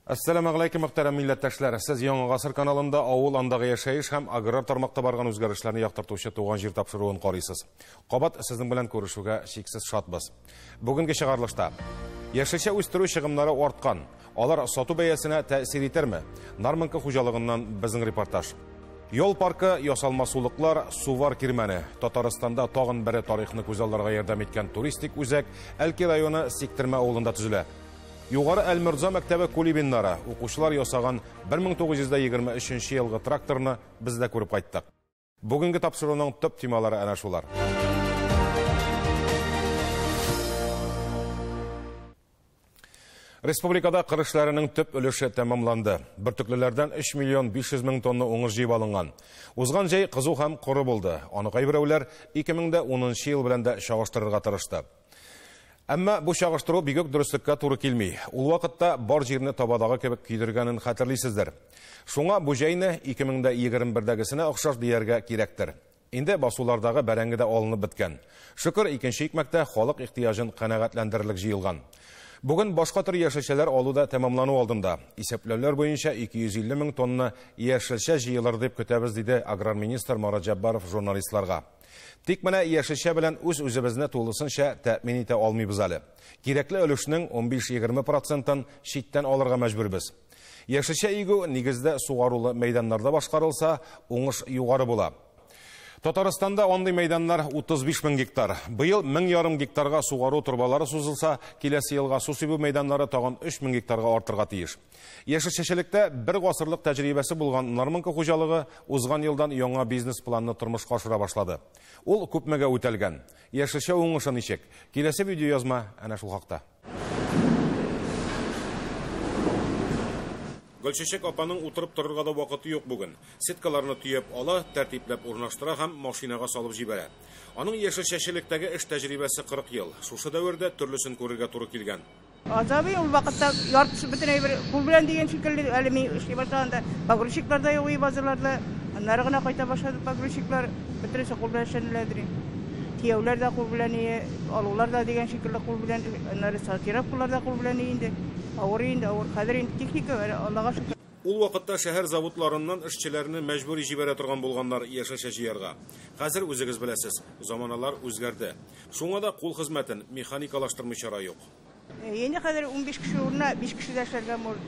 Әссәламү галәйкүм, мөхтәрәм милләттәшләр. Сез Яңа Гасыр каналында авыл андагы яшәеш һәм аграр тармакта барган үзгәрешләрне яктыртучы Туган җир тапшыруын карыйсыз. Кабат сезнең белән күрешүгә чиксез шатбыз. Бүгенге чыгарылышта яшелчә үстерү чыгымнары арткан. Алар сату бәясенә тәэсир итәрме? Нармонка хуҗалыгыннан безнең репортаж. Ял паркы, ясалма сулыклар, Сувар кирмәне. Татарстанда тагын бере тарихны күзалларга ярдәм иткән туристик үзәк Әлки районы Сиктермә авылында төзелә. Югары Әлморза мәктәбе кулибиннары укучылар ясаган 1923 елгы тракторны без дә күреп кайттык. Бүгенге тапшыруның төп темалары әнә шулар. Республикада кыр эшләренең төп өлеше тәмамланды. Бөртеклеләрдән 3 миллион 500 мең тонна уңыш җыеп алынган. Узган җәй кызу һәм коры булды. Аны кайберәүләр 2010 ел белән дә чагыштырырга тырышты. Әмма бу чагыштыру бик үк дөреслеккә туры килми. Ул вакытта бар җирне табадагы кебек көйдергәнен хәтерлисездер. Шуңа бу җәйне 2021-дәгесенә охшаш дияргә кирәктер. Инде басулардагы бәрәңге дә алынып беткән. Шөкер, икенче икмәктә халык ихтыяҗын канәгатьләндерерлек җыелган. Бүген башка төр яшелчәләр алу да тәмамлану алдында. Исәпләүләр буенча 250 мең тонна яшелчә җыелыр дип көтәбез, диде аграр министр Марат Җәббаров журналистларга. Тик менә яшелчә белән үз-үзебезне тулысынча тәэмин итә алмыйбыз әле. Кирәкле өлешнең 15-20%-ын читтән алырга мәҗбүрбез. Яшелчә игү нигездә сугарулы мәйданнарда башкарылса, уңыш югары була. Татарстанда андый мәйданнар 35 мең гектар. Быел 1,5 гектарга сугару торбалары сузылса, киләсе елга су сибү мәйданнары тагын 3 мең гектарга артырга тиеш. Яшелчәчелектә бер гасырлык тәҗрибәсе булган Нармонка хуҗалыгы узган елдан яңа бизнес-планны тормышка ашыра башлады. Ул күпмегә үтәлгән. Яшелчә уңышы ничек? Киләсе видеоязма әнә шул хакта. Гөлчәчәк апаның утырып торырга да вакыты юк бүген. Сеткаларны төяп ала, тәртипләп урнаштыра һәм машинага салып җибәрә. Аның яшелчәчелектәге эш тәҗрибәсе 40 ел. Шушы дәвердә төрлесен күрергә туры килгән. Азабы ул вакытта яртысы бөтен әйбер кул белән дигән шикелле, әле мин эшли башлаганда погрузчиклар да юк иде базарларда. Аннары гына кайта башлады погрузчиклар, бөтенесе кул белән эшләнеләдер. Кияүләр дә кул белән, алулар да дигән шикелле кул белән, аннары сортировкалар да кул белән инде. Авыр инде, авыр. Хәзер инде техника, Аллага шөкер. Ул вакытта шәһәр заводларыннан эшчеләрне мәҗбүри җибәрә торган булганнар яшелчә җыярга. Хәзер үзегез беләсез, заманалар үзгәрде. Шуңа да кул хезмәтен механикалаштырмый чара юк. Инде хәзер 15 кеше урынына 5 кеше дә эшләргә мул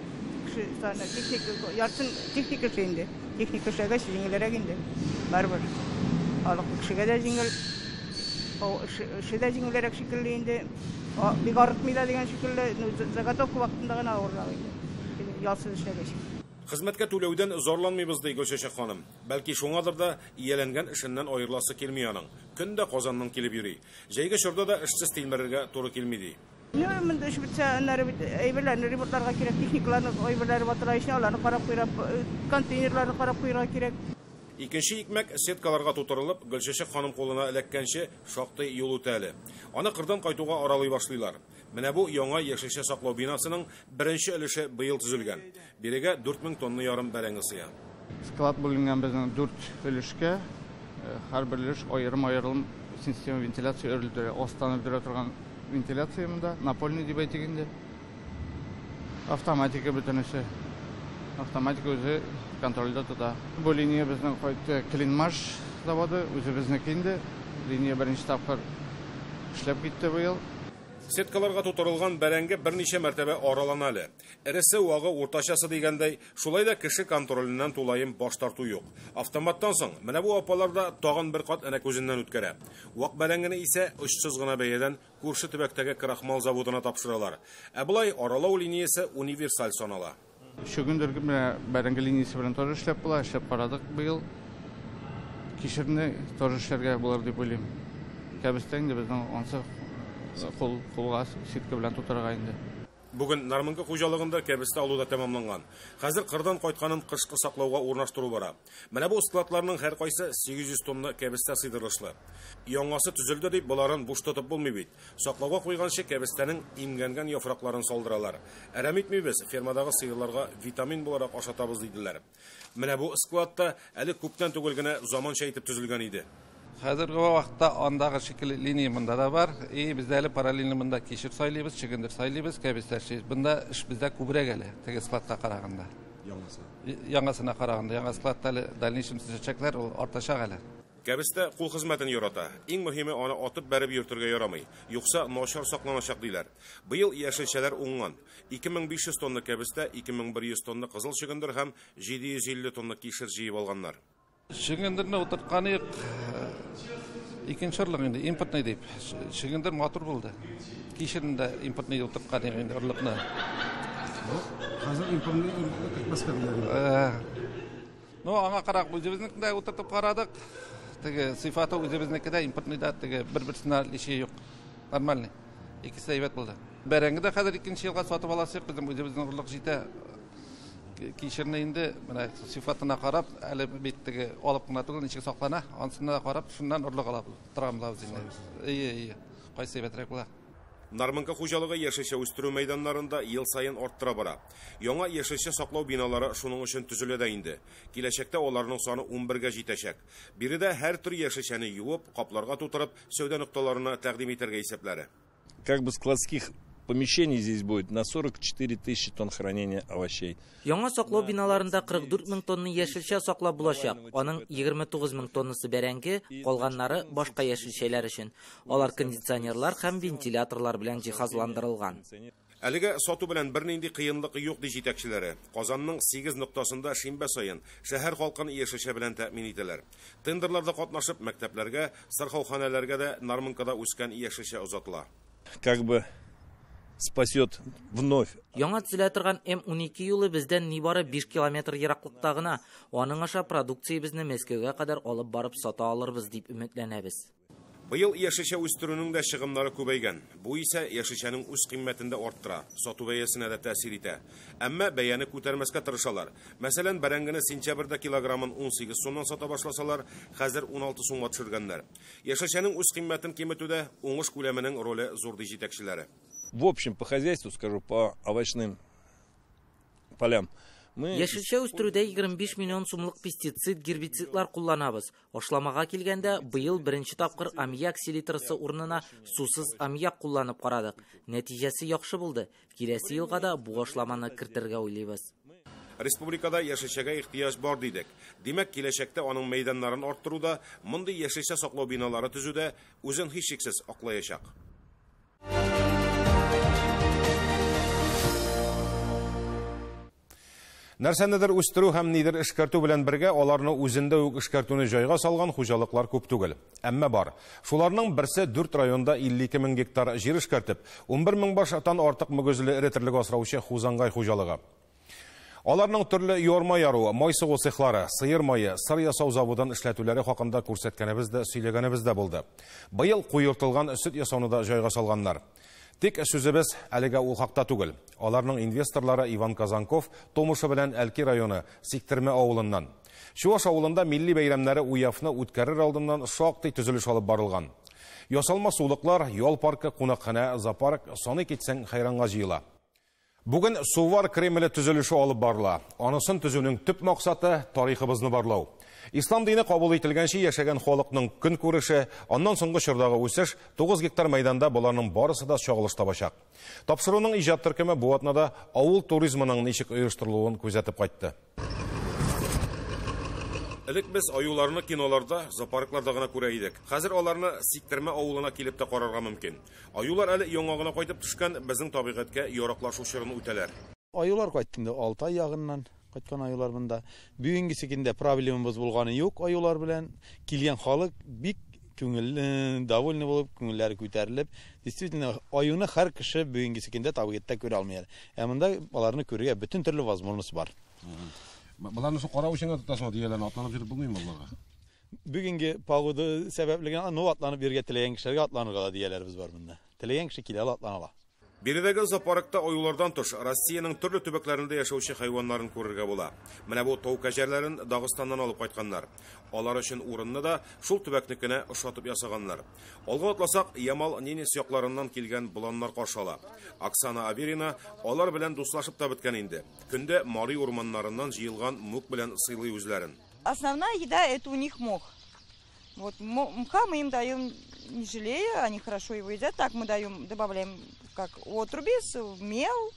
кеше саны. Техника, яртысын техника эшли инде. Техника эшләгәч җиңелрәк инде. Барыбер. Халык кешегә дә җиңел, эше дә җиңелрәк шикелле инде. Бик арытмый да дигән шикелле, заготовка вакытында гына авыррак инде. Ялсыз эшләгәч. Хезмәткә түләүдән зарланмыйбыз, ди Гөлчәчәк ханым. Бәлки шуңадыр да ияләнгән эшеннән аерыласы килми аның. Көн дә Казаннан килеп йөри. Җәйге чорда да эшсез тилмерергә туры килми, ди. Монда эш бетсә, аннары бит әйберләрне ремонтларга кирәк, техникаларны әйберләре батыра ичә, аларны карап куйрап, контейнерларны карап куйырга кирәк. Икенче икмәк сеткаларга тутырылып, Гөлчәчәк ханым кулына эләккәнче шактый юл үтә әле. Аны кырдан кайтуга аралый башлыйлар. Менә бу яңа яшелчә саклау бинасының беренче өлеше быел төзелгән. Бирегә 4000 тонна ярым бәрәңге сыя. Склад бүленгән безнең 4 өлешкә. Һәрбер өлеш аерым-аерым система вентиляция өрелдерә, астан өрдерә торган вентиляция монда, напольный дип әйтик инде. Автоматика бөтенесе. Автоматика үзе контрольдә тота. Бу линия безнең кайтты Клинмаш заводы, үзебезнеке инде. Линия беренче тапкыр эшләп китте быел. Сеткаларга тутырылган бәрәңге берничә мәртәбә аралана әле. Эресе, вагы, уртачасы дигәндәй, шулай да кеше контроленнән тулаем баш тарту юк. Автоматтан соң менә бу апалар да тагын бер кат әнә күзеннән үткәрә. Вак бәрәңгене исә очсыз гына бәядән күрше төбәктәге крахмал заводына тапшыралар. Ә болай аралау линиясе универсаль санала. Чөгендер менә бәрәңге линиясе белән тоже эшләп була, эшләп карадык быел. Кишерне тоже эшләргә булыр дип уйлыйм. Кәбестә инде безнең ансы кулга сетка белән тутырырга инде. Бүген Нармонка хуҗалыгында кәбестә алу да тәмамланган. Хәзер кырдан кайтканын кышкы саклауга урнаштыру бара. Менә бу складларның һәркайсы 800 тонна кәбестә сыйдырышлы. Яңасы төзелде дип боларын буш тотып булмый бит. Саклауга куйганчы кәбестәнең имгәнгән яфракларын салдыралар. Әрәм итмибез, фермадагы сыерларга витамин буларак ашатабыз диделәр. Менә бу складта әле күптән түгел генә заманча итеп төзелгән иде. Хәзерге вакытта андагы шикелле линия монда да бар. И бездә әле параллельно монда кишер сайлыйбыз, чөгендер сайлыйбыз, кәбестә эшлибез. Монда эш бездә күбрәк әле, теге складка караганда. Яңасы. Яңасына караганда, яңа складта әле дальнейшем төзәчәкләр, ул артачак әле. Кәбестә кул хезмәтен ярата. Иң мөһиме аны атып бәреп йөртергә ярамый. Юкса начар сакланачак диләр. Быел яшелчәләр уңган. 2500 тонна кәбестә, 2100 тонна кызыл чөгендер һәм 750 тонна кишер җыеп алганнар. Чөгендерне утырткан идек, икенче орлык инде, импортный дип. Чөгендер матур булды. Кишерне дә импортный утырткан идек инде орлыкны. Хәзер импортный орлыкны кертмәскә диләр. Ну, аңа карап үзебезнекен дә утыртып карадык. Теге сыйфаты үзебезнеке дә, импортный да теге бер-берсенә лиши юк. Нормальный. Икесе әйбәт булды. Бәрәңге дә хәзер икенче елга сатып аласы юк, безнең үзебезнең орлык җитә. Кишерне инде менә сыйфатына карап, әле бит теге алып кына түгел, ничек саклана, ансына да карап, шуннан орлык алып торабыз инде. Ие, ие. Кайсы әйбәтрәк була? Нармонка хуҗалыгы яшелчә үстерү мәйданнарында ел саен арттыра бара. Яңа яшелчә саклау биналары шуның өчен төзелә дә инде. Киләчәктә аларның саны 11-гә җитәчәк. Биредә һәр төр яшелчәне юып, капларга тутырып, сәүдә нокталарына тәкъдим итәргә исәпләре. Как бы складских помещений здесь будет на 44 тысячи тонн хранения овощей. Яңа саклау биналарында 44 мең тонна яшелчә саклап булачак. Аның 29 мең тоннасы бәрәңге, калганнары башка яшелчәләр өчен. Алар кондиционерлар һәм вентиляторлар белән җиһазландырылган. Әлегә сату белән бернинди кыенлык юк ди җитәкчеләре. Казанның 8 ноктасында шимбә саен шәһәр халкын яшелчә белән тәэмин итәләр. Тендерларда катнашып мәктәпләргә, сырхауханәләргә дә Нармонкада үскән яшелчә озатыла. Как бы спасет вновь. Яңа төзелә торган М12 юлы бездән нибары 5 километр ераклыкта гына. Аның аша продукциябезне Мәскәүгә кадәр алып барып сата алырбыз дип өметләнәбез. Быел яшелчә үстерүнең дә чыгымнары күбәйгән. Бу исә яшелчәнең үз кыйммәтен дә арттыра, сату бәясенә дә тәэсир итә. Әмма бәяне күтәрмәскә тырышалар. Мәсәлән, бәрәңгене сентябрьдә килограммын 18 сумнан сата башласалар, хәзер 16 сумга төшергәннәр. Яшелчәнең үз кыйммәтен киметүдә уңыш күләменең роле зур ди җитәкчеләре. В общем, по хозяйству, скажу, по овощным полям. Мы Яшелчә үстерүдә 25 миллион сумлык пестицид, гербицидлар кулланабыз. Ашламага килгәндә, быел беренче тапкыр аммиак селитрасы урынына сусыз аммиак кулланып карадык. Нәтиҗәсе яхшы булды. Киләсе елга да бу ашламаны кертергә уйлыйбыз. Республикада яшелчәгә ихтыяҗ бар дидек. Димәк, киләчәктә аның мәйданнарын арттыруда, мондый яшелчә саклау биналары төзүдә үзен һичшиксез аклаячак. Нәрсәнедер үстерү һәм нидер эшкәртү белән бергә аларны үзендә үк эшкәртүне җайга салган хуҗалыклар күп түгел. Әмма бар. Шуларның берсе 4 районда 52 мең гектар җир эшкәртеп, 11 мең баштан артык мөгезле эре терлек асраучы Хузангай хуҗалыгы. Аларның төрле ярма яру, май сугу цехлары, сыер мае, сыр ясау заводын эшләтүләре хакында күрсәткәнебез дә, сөйләгәнебез дә булды. Быел куертылган сөт ясауны да җайга салганнар. Тик сүзебез әлегә ул хакта түгел. Аларның инвесторлары Иван Казанков тумышы белән Әлки районы Сиктермә авылыннан. Чуаш авылында милли бәйрәмнәре Уявны үткәрер алдыннан шактый төзелеш алып барылган. Ясалма сулыклар, ял паркы, кунакханә, зоопарк саны китсәң хәйранга җыела. Бүген Сувар Кремле төзелеше алып барыла. Анысын төзүнең төп максаты тарихыбызны барлау. Ислам дине кабул ителгәнче яшәгән халыкның көн күреше, аннан соңгы чордагы үсеш 9 гектар мәйданда боларның барысы да чагылыш табачак. Тапшыруның иҗат төркеме бу атнада авыл туризмының ничек оештырылуын күзәтеп кайтты. Элек без аюларны киноларда, зоопаркларда гына күрә идек. Хәзер аларны Сиктермә авылына килеп тә карарга мөмкин. Аюлар әле яңа гына кайтып төшкән, безнең табигатькә яраклашу чорын үтәләр. Аюлар кайтты инде Алтай ягыннан кайткан аюлар монда. Бүгенге көндә проблемабыз булганы юк аюлар белән. Килгән халык бик күңелле, довольны булып, күңелләре күтәрелеп, действительно аюны һәр кеше бүгенге көндә табигатьтә күрә алмый. Ә монда аларны күрергә бөтен төрле возможность бар. Баларны шул карау өчен тотасың, дияләрне атланып йөреп булмыймы боларга? Бүгенге погода сәбәпле генә, ну, атланып йөрергә теләгән кешеләргә атланырга да дияләребез бар монда. Теләгән кеше килә ала, атлана ала. Биредәге зоопаркта аюлардан тыш Россиянең төрле төбәкләрендә яшәүче хайваннарын күрергә була. Менә бу тау кәҗәләрен Дагыстаннан алып кайтканнар. Алар өчен урынны да шул төбәкнекенә ошатып ясаганнар. Алга атласак, Ямал-Ненец якларыннан килгән боланнар каршы ала. Оксана Аверина алар белән дуслашып та беткән инде. Көндә Мари урманнарыннан җыелган мүк белән сыйлый үзләрен. Основная еда это у них мох. Вот мха мы им даем, не жалея, они хорошо его едят. Так мы даем, добавляем как отруби, мел,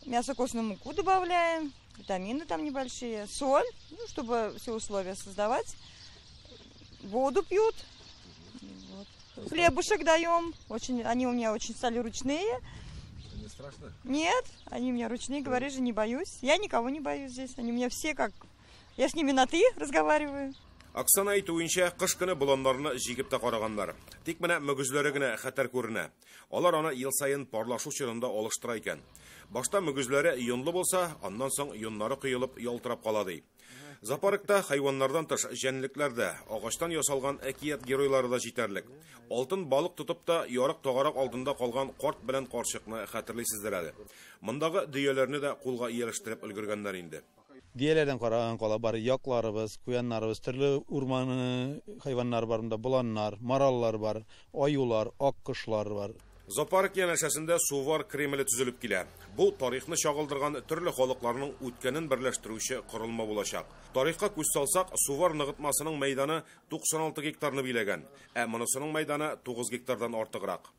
мясо-костную муку добавляем, витамины там небольшие, соль, ну, чтобы все условия создавать. Воду пьют, вот. Хлебушек даем. Очень, они у меня очень стали ручные. Не страшно? Нет, они у меня ручные, говорю же, не боюсь. Я никого не боюсь здесь. Они у меня все как... Я с ними на «ты» разговариваю. Оксана әйтүенчә, кыш көне боланнарны җигеп тә караганнар. Тик менә мөгезләре генә хәтәр күренә. Алар аны ел саен парлашу чорында алыштыра икән. Башта мөгезләре йонлы булса, аннан соң йоннары коелып ялтырап кала ди. Зоопаркта хайваннардан тыш җәнлекләр дә, агачтан ясалган әкият геройлары да җитәрлек. Алтын балык тотып та ярык тагарак алдында калган карт белән карчыкны хәтерлисездер әле. Мондагы дөяләрне дә кулга ияләштереп өлгергәннәр инде. Дөяләрдән караган кала бар якларыбыз, куяннарыбыз, төрле урман хайваннары бар монда, боланнар, мараллар бар, аюлар, аккошлар бар. Зоопарк янәшәсендә Сувар Кремле төзелеп килә. Бу тарихны чагылдырган төрле халыкларның үткәнен берләштерүче корылма булачак. Тарихка күз салсак, Сувар ныгытмасының мәйданы 96 гектарны биләгән, ә монысының мәйданы 9 гектардан артыграк.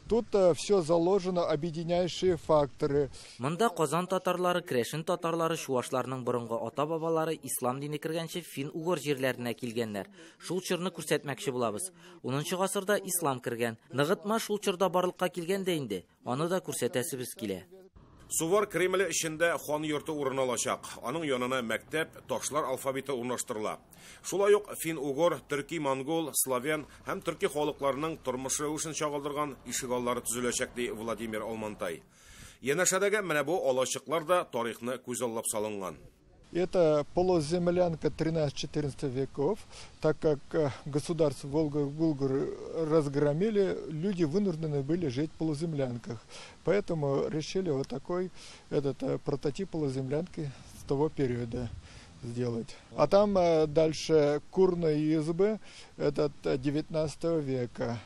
Тут все заложено, объединяющие факторы. Монда Казан татарлары, керәшен татарлары, чуашларның борынгы ата-бабалары ислам дине кергәнче фин-угор җирләренә килгәннәр. Шул чорны күрсәтмәкче булабыз. 10 гасырда ислам кергән. Ныгытма шул чорда барлыкка килгән дә инде. Аны да күрсәтәсебез килә. Сувар Кремле эчендә хан йорты урын алачак. Аның янына мәктәп, ташлар алфавиты урнаштырыла. Шулай ук фин-угор, төрки, монгол, славян һәм төрки халыкларының тормыш рәвешен чагылдырган ишегаллары төзеләчәк, ди Владимир Алмантай. Янәшәдәге менә бу алачыклар да тарихны күзаллап салынган. Это полуземлянка 13-14 веков, так как государство Волга-Булгар разгромили, люди вынуждены были жить в полуземлянках. Поэтому решили вот такой этот прототип полуземлянки с того периода сделать. А там дальше курные избы, этот 19 века.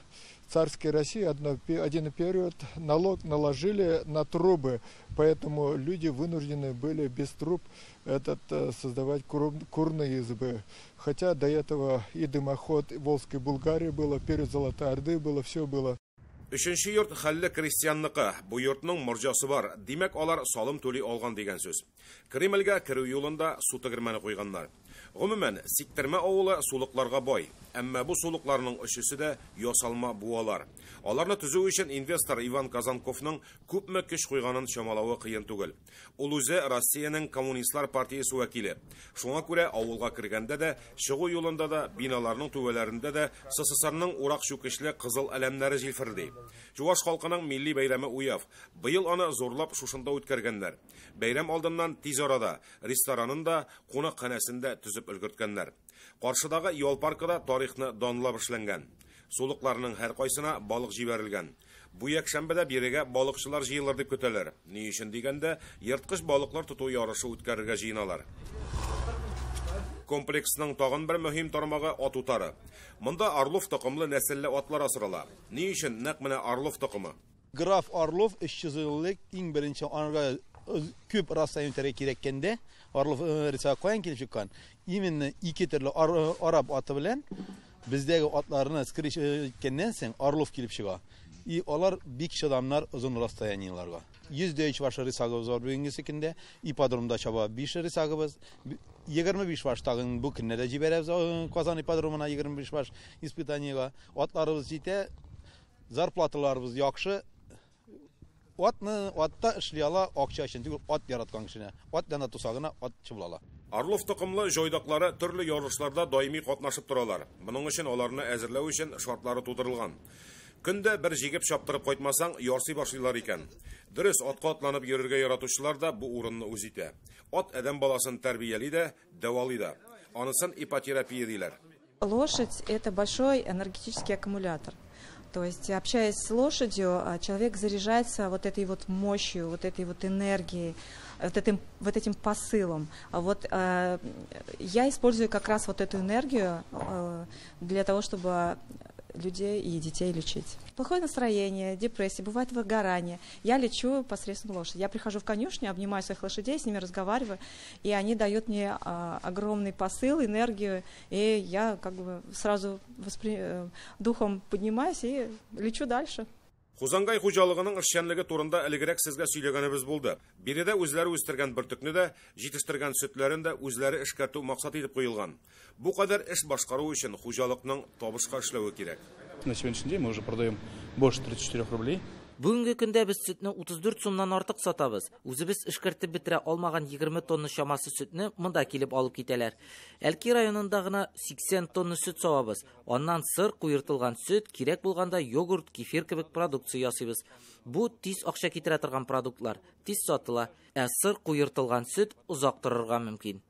В царской России один период налог наложили на трубы, поэтому люди вынуждены были без труб создавать курные избы. Хотя до этого и дымоход Волжской Булгарии было, перед Золотой Орды было, все было. Өченче йорт хәлле крестьянныкы. Бу йортның морҗасы бар. Димәк, алар салым түли алган дигән сүз. Кремльгә керү юлында су тегермәне куйганнар. Гомумән, Сиктермә авылы сулыкларга бай. Әмма бу сулыкларның өчесе дә ясалма буалар. Аларны төзү өчен инвестор Иван Казанковның күпме көч куйганын чамалавы кыен түгел. Ул үзе Россиянең Коммунистлар партиясе вәкиле. Шуңа күрә авылга кергәндә дә, чыгу юлында да, биналарның түбәләрендә дә СССРның урак чүкечле кызыл әләмнәре җилферди. Чуваш халкының милли бәйрәме Уяв. Быел аны зурлап шушында үткәргәннәр. Бәйрәм алдыннан тиз арада ресторанын да, кунакханәсен дә төзеп өлгерткәннәр. Каршыдагы ял паркы да тарихны данлап эшләнгән. Сулыкларның һәр кайсына балык җибәрелгән. Бу якшәмбедә бирегә балыкчылар җыелыр дип көтәләр. Ни өчен дигәндә, ерткыч балыклар тоту ярышы үткәрергә җыеналар. Комплексның тагын бер мөһим тармагы ат утары. Монда Орлов токымлы нәселле атлар асрала. Ни өчен нәкъ менә Орлов токымы? Граф Орлов 300 еллык иң беренче анга күп расстояние үтәргә кирәккәндә Орлов рисага каян килеп чыккан? Именно ике төрле араб аты белән бездәге атларны скрещ иткәннән соң Орлов килеп чыга. И алар бик чыдамнар озын расстояниеларга. 103 баш рисагыбыз бар бүгенге көндә. Ипподромда чаба 5 рисагыбыз. 25 баш тагын бу көннәрдә җибәрәбез Казан ипподромына 25 баш испытаниега. Атларыбыз җитә, зарплаталарыбыз яхшы. Атны атта эшли ала, акча өчен түгел, ат яраткан кешене. Ат янында туса гына атчы була ала. Орлов токымлы җайдаклары төрле ярышларда даими катнашып торалар. Моның өчен аларны әзерләү өчен шартлары тудырылган. Көндә бер җигеп чаптырып кайтмасаң, ярсый башлыйлар икән. Дөрес, атка атланып йөрергә яратучылар да бу урынны үз итә. Ат адәм баласын тәрбияли дә, дәвалый да. Анысын ипотерапия диләр. Лошадь это большой энергетический аккумулятор. То есть, общаясь с лошадью, человек заряжается вот этой вот мощью, вот этой вот энергией, вот этим посылом. Вот я использую как раз вот эту энергию для того, чтобы людей и детей лечить. Плохое настроение, депрессия, бывает выгорание. Я лечу посредством лошади. Я прихожу в конюшню, обнимаю своих лошадей, с ними разговариваю, и они дают мне огромный посыл, энергию, и я как бы сразу духом поднимаюсь и лечу дальше. Хузангай хуҗалыгының эшчәнлеге турында элегрәк сезгә сөйләгәнебез булды. Биредә үзләре үстергән бөртекне дә, җитештергән сөтләрен дә үзләре эшкәртү максат итеп куелган. Бу кадәр эш башкару өчен хуҗалыкның табышка эшләве кирәк. На сегодняшний день мы уже продаем больше 34 рублей. Бүгенге көндә без сөтне 34 сумнан артык сатабыз. Үзебез эшкәртеп бетерә алмаган 20 тонна чамасы сөтне монда килеп алып китәләр. Әлки районында гына 80 тонна сөт савабыз. Аннан сыр, куертылган сөт, кирәк булганда йогурт, кефир кебек продукция ясыйбыз. Бу тиз акча китерә торган продуктлар, тиз сатыла. Ә сыр, куертылган сөт озак торырга мөмкин.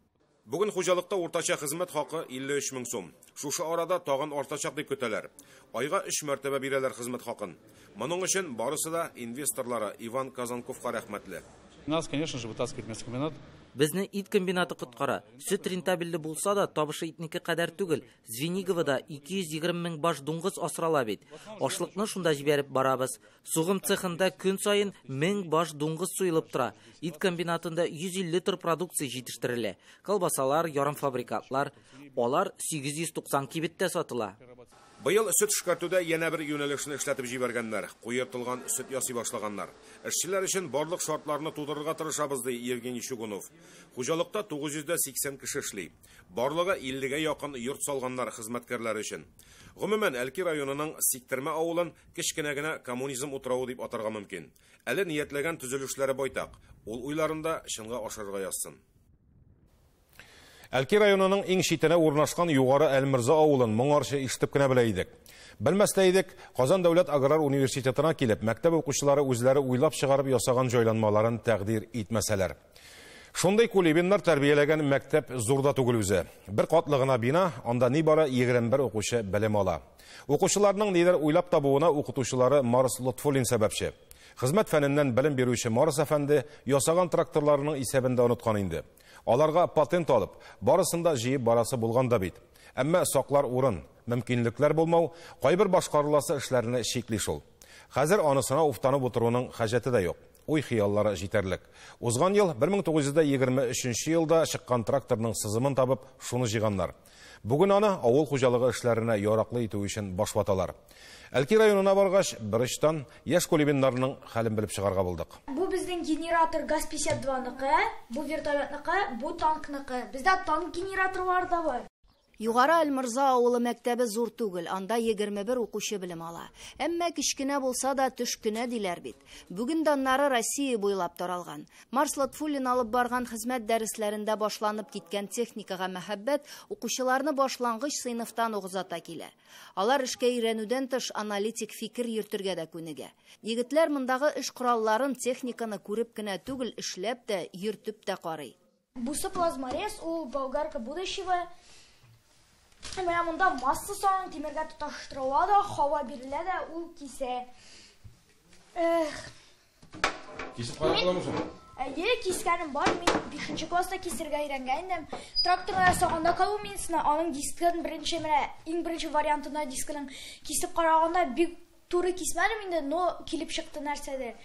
Бүген хуҗалыкта уртача хезмәт хакы 53 мең сум. Шушы арада тагын артачак дип көтәләр. Айга 3 мәртәбә бирәләр хезмәт хакын. Моның өчен барысы да инвесторлары Иван Казанковка рәхмәтле. Нас, конечно же, вытаскивает мясокомбинат. Безне ит комбинаты коткара. Сөт рентабельле булса да, табышы итнеке кадәр түгел. Звениговода 220 мең баш дуңгыз асрала бит. Ашлыкны шунда җибәреп барабыз. Сугым цехында көн саен 1000 баш дуңгыз суелып тора. Ит комбинатында 150 төр продукция җитештерелә. Колбасалар, ярымфабрикатлар, алар 890 кибеттә сатыла. Быел сөт эшкәртүдә янә бер юнәлешне эшләтеп җибәргәннәр. Куертылган сөт ясый башлаганнар. Эшчеләр өчен барлык шартларны тудырырга тырышабыз, ди Евгений Чугунов. Хуҗалыкта 980 кеше эшли. Барлыгы 50-гә якын йорт салганнар хезмәткәрләр өчен. Гомумән, Әлки районының Сиктермә авылын кечкенә генә коммунизм утравы дип атарга мөмкин. Әле ниятләгән төзелешләре байтак. Ул уйларында чынга ашырырга язсын. Әлки районының иң читенә урнашкан Югары Әлмирза авылын моңарчы ишетеп кенә белә идек. Белмәстә идек, Казан дәүләт аграр университетына килеп, мәктәп укучылары үзләре уйлап чыгарып ясаган җайланмаларын тәкъдир итмәсәләр. Шундый кулибиннар тәрбияләгән мәктәп зурда түгел үзе. Бер катлы гына бина, анда нибары 21 укучы белем ала. Укучыларның нидер уйлап табуына укытучылары Марс Лотфуллин сәбәпче. Хезмәт фәненнән белем бирүче Марс әфәнде ясаган тракторларының исәбен дә оныткан инде. Аларга патент алып, барысын да җыеп барасы булган да бит. Әмма саклар урын, мөмкинлекләр булмау, кайбер башкарыласы эшләрне чикли шул. Хәзер анысына уфтанып утыруның хаҗәте дә юк. Уй хыяллары җитәрлек. Узган ел 1923 елда чыккан тракторның сызымын табып, шуны җыйганнар. Бүген аны авыл хуҗалыгы эшләренә яраклы итү өчен баш ваталар. Әлки районына баргач, берочтан яшь кулибиннарның хәлен белеп чыгарга булдык. Бу безнең генератор ГАЗ-52ныкы, бу вертолетныкы, бу танкныкы. Бездә танк генераторлары да бар. Югары Әлмирза авылы мәктәбе зур түгел, анда 21 укучы белем ала. Әмма кечкенә булса да төш кенә диләр бит. Бүген даннары Россия буйлап таралган. Марс Лотфуллин алып барган хезмәт дәресләрендә башланып киткән техникага мәхәббәт укучыларны башлангыч сыйныфтан ук озата килә. Алар эшкә өйрәнүдән тыш аналитик фикер йөртергә дә күнегә. Егетләр мондагы эш коралларын, техниканы күреп кенә түгел, эшләп тә, йөртеп тә карый. Бусы плазморез, ул болгарка будущего. Менә монда масса салын, тимергә тоташтырыла да, һава бирелә дә, ул кисә. Кисеп карап буламы соң? Әйе, кискәнем бар. Мин 5 класста кисергә өйрәнгән идем. Тракторны ясаганда Коломенскийны, аның дискын беренче, менә иң беренче вариантында дискының кисеп караганда бик туры кисмәдем инде, но килеп чыкты нәрсәдер.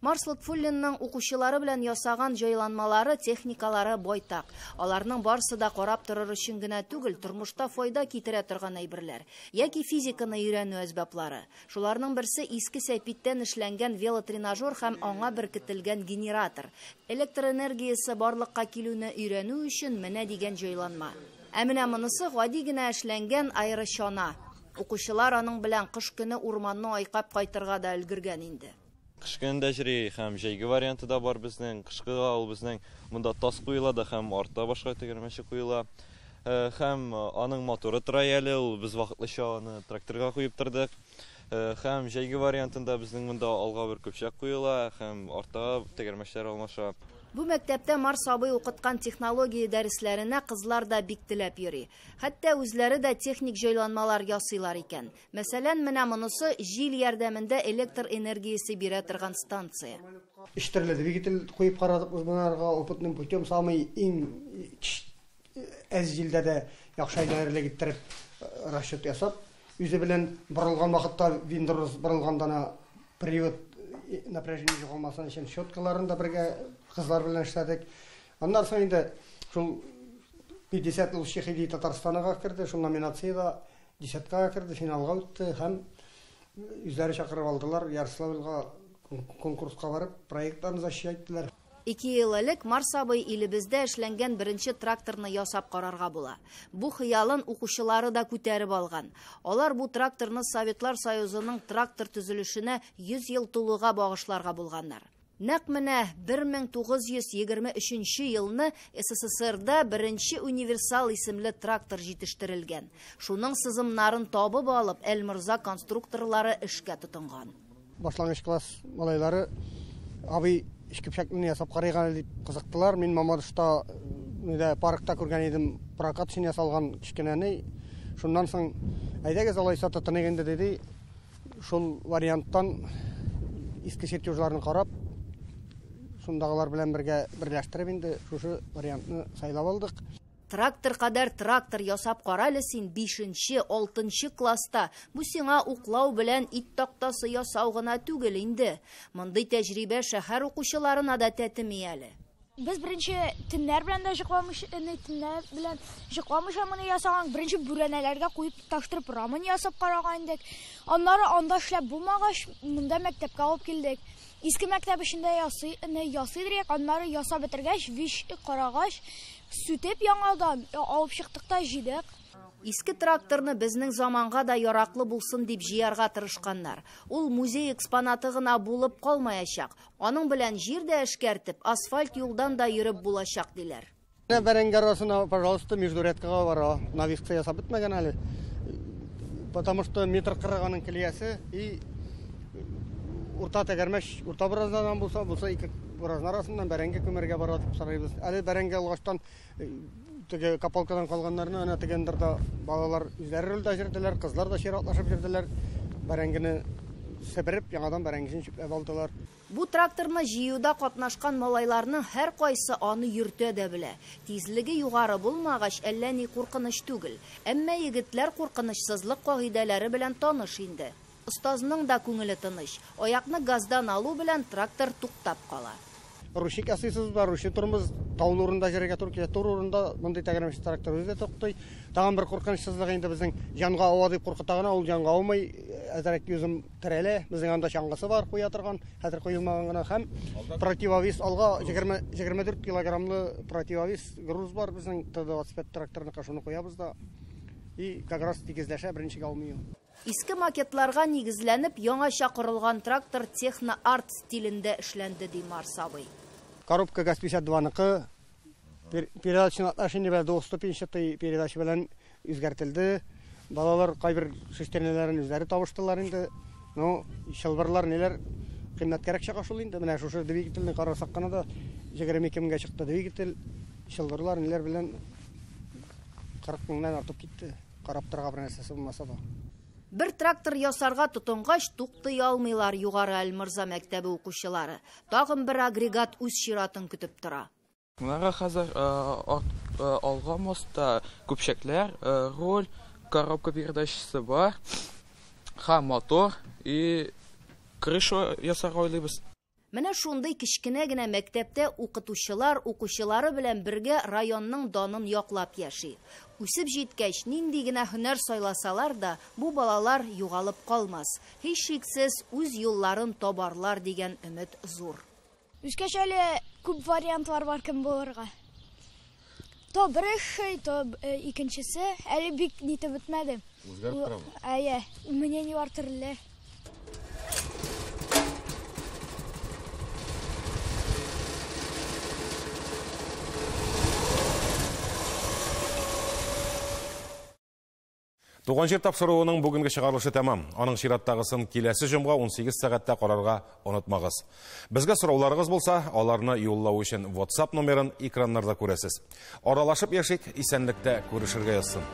Марс Лотфуллинның укучылары белән ясаган җайланмалары, техникалары байтак. Аларның барысы да карап торыр өчен генә түгел, тормышта файда китерә торган әйберләр. Яки физиканы өйрәнү әсбаплары. Шуларның берсе иске сәпиттән эшләнгән велотренажер һәм аңа беркетелгән генератор. Электр энергиясе барлыкка килүне өйрәнү өчен менә дигән җайланма. Ә менә монысы гади генә эшләнгән аэрочана. Укучылар аның белән кыш көне урманны айкап кайтырга да өлгергән инде. Кыш көнендә җыри һәм җәйге варианты да бар безнең. Кышкыга ул безнең монда тас куела да һәм артта башка тегермәнче куела. Һәм аның моторы тора әле, ул без вакытлыча аны тракторга куеп тордык. Һәм җәйге вариантында безнең монда алга бер көпчәк куела һәм артта тегермәнчеләр алмаша. Бу мәктәптә Марс абый укыткан технология дәресләренә кызлар да бик теләп йөри. Хәтта үзләре дә техник җайланмалар ясыйлар икән. Мәсәлән, менә монысы җил ярдәмендә электр энергиясе бирә торган станция. Өч төрле двигатель куеп карадык без монарга, опытным путем самый иң әз җилдә дә яхшы әйләнерлек иттереп расчет ясап, Үзе белән борылган вакытта винторыз борылганда привод напряжение югалмасын өчен щеткаларын да бергә кызлар белән эшләдек. Аннан соң инде шул 50 лучших идей Татарстанга керде, шул номинациядә десяткага керде, финалга үтте һәм үзләре чакырып алдылар, Ярославльга конкурска барып проектларын защищать иттеләр. 2 ел элек Марс абый илебездә эшләнгән беренче тракторны ясап карарга була. Бу хыялын укучылары да күтәреп алган. Алар бу тракторны Советлар Союзының трактор төзелешенә 100 ел тулуга багышларга булганнар. Нәкъ менә 1923 елны СССРда беренче универсал исемле трактор җитештерелгән. Шуның сызымнарын табып алып, Әлморза конструкторлары эшкә тотынган. Башлангыч класс малайлары абый эшкепшәкне ясап карыйк әле дип кызыктылар. Мин Мамадышта паркта күргән идем, прокат өчен ясалган кечкенәне. Шуннан соң әйдәгез алайса тотыныйк инде диде. Шул варианттан иске чертежларын карап, шундагылар белән бергә берләштереп инде шушы вариантны сайлап алдык. Трактор кадәр трактор ясап кара әле син 5-нче, 6-нчы класста. Бу сиңа уклау белән ит тактасы ясау гына түгел инде. Мондый тәҗрибә шәһәр укучыларына да тәтеми әле. Без беренче төннәр белән дә йокламыйча, төннәр белән йокламыйча моны ясаган, беренче бүрәнәләргә куеп тоташтырып рамын ясап караган идек. Аннары анда эшләп булмагач, монда мәктәпкә алып килдек. Иске мәктәп эчендә ясый идек, аннары ясап бетергәч, виш карагач, сүтеп яңадан алып чыктык та җыйдык. Иске тракторны безнең заманга да яраклы булсын дип җыярга тырышканнар. Ул музей экспонаты гына булып калмаячак. Аның белән җир дә эшкәртеп, асфальт юлдан да йөреп булачак диләр. Бәрәңге арасына, пожалуйста, междурядкага бара. Навеска ясап бетмәгән әле. Потому что метр кырык аның килиясе и урта тәгәрмәч, урта буразнадан булса, булса ике буразна арасыннан бәрәңге күмәргә бара дип сорыйбыз. Әле бәрәңге алгачтан теге капалкадан калганнарны ана тегендердә балалар үзләре рульдә йөрделәр, кызлар да чиратлашып йөрделәр. Бәрәңгене себереп, яңадан бәрәңгесен чүпләп алдылар. Бу тракторны җыюда катнашкан малайларның һәр кайсы аны йөртә дә белә. Тизлеге югары булмагач, әллә ни куркыныч түгел. Әмма егетләр куркынычсызлык кагыйдәләре белән таныш инде. Остазның да күңеле тыныч. Аякны газдан алу белән трактор туктап кала. Ручник ясыйсыз бар, ручник тормоз таулы урында җиргә туры килә, туры урында мондый тәгәрмәчле трактор үзе дә туктый. Тагын бер куркынычсызлык инде безнең җанга ава дип куркыта гына, ул җанга аумый, әзрәк йөзем терәлә. Безнең анда чаңгысы бар куя торган, хәзер куелмаган гына һәм противовес алга 24 килограммлы противовес груз бар безнең Т-25 тракторныкы, шуны куябыз да и как раз тигезләшә, беренчегә алмый ул. Иске макетларга нигезләнеп, яңача корылган трактор техно-арт стилендә эшләнде, ди Марс абый. Коробка ГАЗ-52-ныкы, передачный отношение белән двухступенчатый передача белән үзгәртелде. Балалар кайбер шестерняләрен үзләре табыштылар инде. Ну, чылбырлар ниләр кыйммәткәрәк чыга шул инде. Менә шушы двигательне карасак кына да 22 меңгә чыкты двигатель. Чылбырлар ниләр белән 40 меңнән артып китте. Карап торырга бер нәрсәсе булмаса да. Бер трактор ясарга тотынгач, туктый алмыйлар Югары Әлморза мәктәбе укучылары. Тагын бер агрегат үз чиратын көтеп тора. Монарга хәзер алга мостта көпчәкләр, руль, коробка передачасы бар, һәм мотор и крыша ясарга уйлыйбыз. Менә шундый кечкенә генә мәктәптә укытучылар укучылары белән бергә районның данын яклап яши. Үсеп җиткәч, нинди генә һөнәр сайласалар да, бу балалар югалып калмас. Һичшиксез үз юлларын табарлар дигән өмет зур. Үскәч әле күп вариантлар бар кем булырга. То бер эш, то икенчесе. Әле бик нитеп бетмәде. Үзгәреп торамы? Әйе, мнениелар төрле. Туган җир тапшыруының бүгенге чыгарылышы тәмам. Аның чираттагысын киләсе җомга 18 сәгатьтә карарга онытмагыз. Безгә сорауларыгыз булса, аларны юллау өчен WhatsApp номерын экраннарда күрәсез. Аралашып яшик, исәнлектә күрешергә язсын.